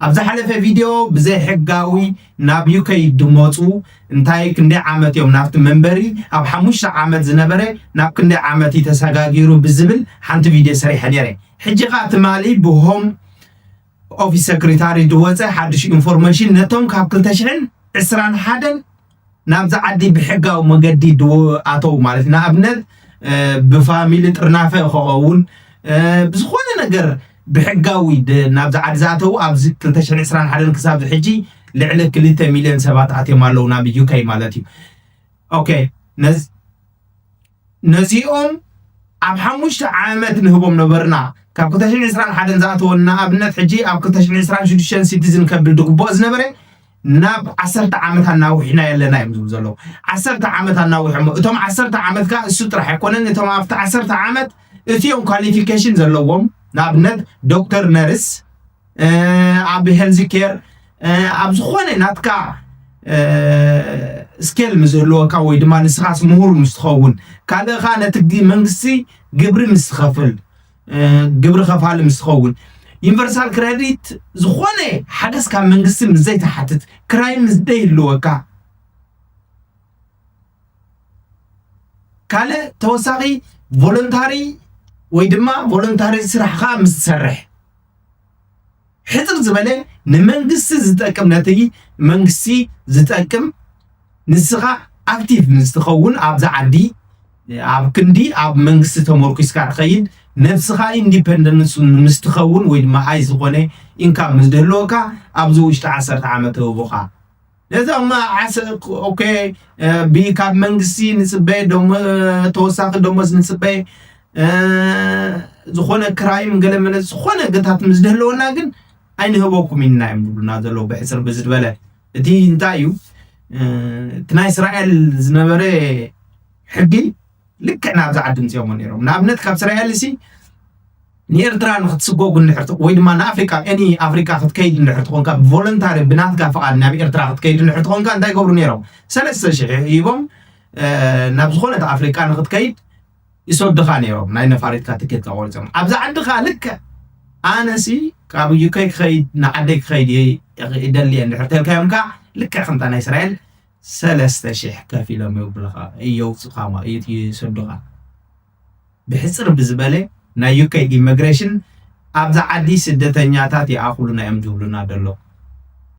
ኣብ ዝሓለፈ ቪድዮ ብዘይ ሕጋዊ ናብ ዩከይ ድመፁ እንታይ ክንደይ ዓመት እዮም ናብቲ መንበሪ ኣብ ሓሙሽተ ዓመት ዝነበረ ናብ ክንደይ ዓመት እዩ ተሰጋጊሩ ብዝብል ሓንቲ ቪድዮ ሰሪሐ ነይረ። ሕጂ ኸዓ ትማሊ ብሆም ኦፊስ ሰክሪታሪ ዝወፀ ሓድሽ ኢንፎርሜሽን ነቶም ካብ ክልተ ሽሕን ዕስራን ሓደን ናብዚ ዓዲ ብሕጋዊ መገዲ ዝኣተው ማለት ንኣብነት ብፋሚሊ ጥርናፈ ክኸውን ብዝኾነ ነገር ብሕጋዊ ናብዚ ዓዲ ዝኣተው ኣብዚ ክልተ ሽሕን ዕስራን ሓደን ክሳብ ሕጂ ልዕሊ ክልተ ሚልዮን ሰባት ኣትዮም ኣለዉ ናብ ዩከይ ማለት እዩ። ኦኬ ነዚኦም ኣብ ሓሙሽተ ዓመት ንህቦም ነበርና ካብ ክልተ ሽሕን ዕስራን ሓደን ዝኣተወ ንኣብነት ሕጂ ኣብ ክልተ ሽሕን ዕስራን ሽዱሽተን ሲቲዝን ከብል ዝግብኦ ዝነበረ ናብ ዓሰርተ ዓመት ኣናውሒና የለና እዮም ዝብሉ ዘለዉ። ዓሰርተ ዓመት ኣናውሖሞ እቶም ዓሰርተ ዓመት ከዓ እሱ ጥራሕ ኣይኮነን እቶም ኣብቲ ዓሰርተ ዓመት እቲኦም ኳሊፊኬሽን ዘለዎም ንኣብነት ዶክተር ነርስ ኣብ ሄልዚ ኬር ኣብ ዝኾነ ናትካ ስኬል ምስ ዝህልወካ ወይ ድማ ንስኻስ ምሁር ምስ ትኸውን ካልእ ከዓ ነቲ መንግስቲ ግብሪ ምስ ትኸፍል ግብሪ ከፋሊ ምስ ትኸውን ዩኒቨርሳል ክረዲት ዝኾነ ሓገዝ ካብ መንግስቲ ምስ ዘይትሓትት ክራይ ምስ ዘይህልወካ ካልእ ተወሳኺ ቮለንታሪ ወይ ድማ ቮለንታሪ ስራሕ ከዓ ምስ ትሰርሕ ሕፅር ዝበለ ንመንግስቲ ዝጠቅም ነቲ መንግስቲ ዝጠቅም ንስኻ ኣክቲቭ ምስ ትኸውን ኣብዚ ዓዲ ኣብ ክንዲ ኣብ መንግስቲ ተመርኩስካ ትኸይድ ነብስኻ ኢንዲፐንደንስ ምስ ትኸውን ወይ ድማ ኣይ ዝኾነ ኢንካም ምስ ድህልወካ ኣብዚ ውሽጢ ዓሰርተ ዓመት ህቡኻ ነዞም ዓሰ ኦኬ ካብ መንግስቲ ንፅበ ተወሳኺ ደሞዝ ንፅበ ዝኾነ ክራይም ገለመለ ዝኾነ ገታት ምስ ድህልወና ግን ኣይንህበኩም ኢና እዮም ዝብሉና ዘለዉ ብሕፅር ብዝበለ እቲ እንታይ እዩ እቲ ናይ እስራኤል ዝነበረ ሕጊ ልክዕ ናብዚ ዓዲ ምፅኦሞ ነይሮም ንኣብነት ካብ እስራኤል ሲ ንኤርትራ ንክትስጎጉ እንድሕር ወይ ድማ ንኣፍሪቃ ኤኒ ኣፍሪቃ ክትከይድ እንድሕር ትኾንካ ብቮለንታሪ ብናትካ ፍቓድ ናብ ኤርትራ ክትከይድ እንድሕር ትኾንካ እንታይ ገብሩ ነይሮም ሰለስተ ሽሕ ሂቦም ናብ ዝኾነት ኣፍሪቃ ንክትከይድ ይሰዱኻ ነይሮም ናይ ነፋሪትካ ትኬት ቆሪፆም ኣብዚ ዓዲ ከዓ ልክዕ ኣነሲ ካብ ዩከይ ክኸይድ ንዓደይ ክኸይድ ይደሊ እየ እንድሕር ተልካዮም ከዓ ልክዕ ከምታ ናይ እስራኤል ሰለስተ ሽሕ ከፊሎም የብልኻ የውፅኻ ይሰዱኻ ብሕፅር ብዝበለ ናይ ዩከይ ኢመግሬሽን ኣብዛ ዓዲ ስደተኛታት ይኣኽሉና እዮም ዝብሉና ዘሎ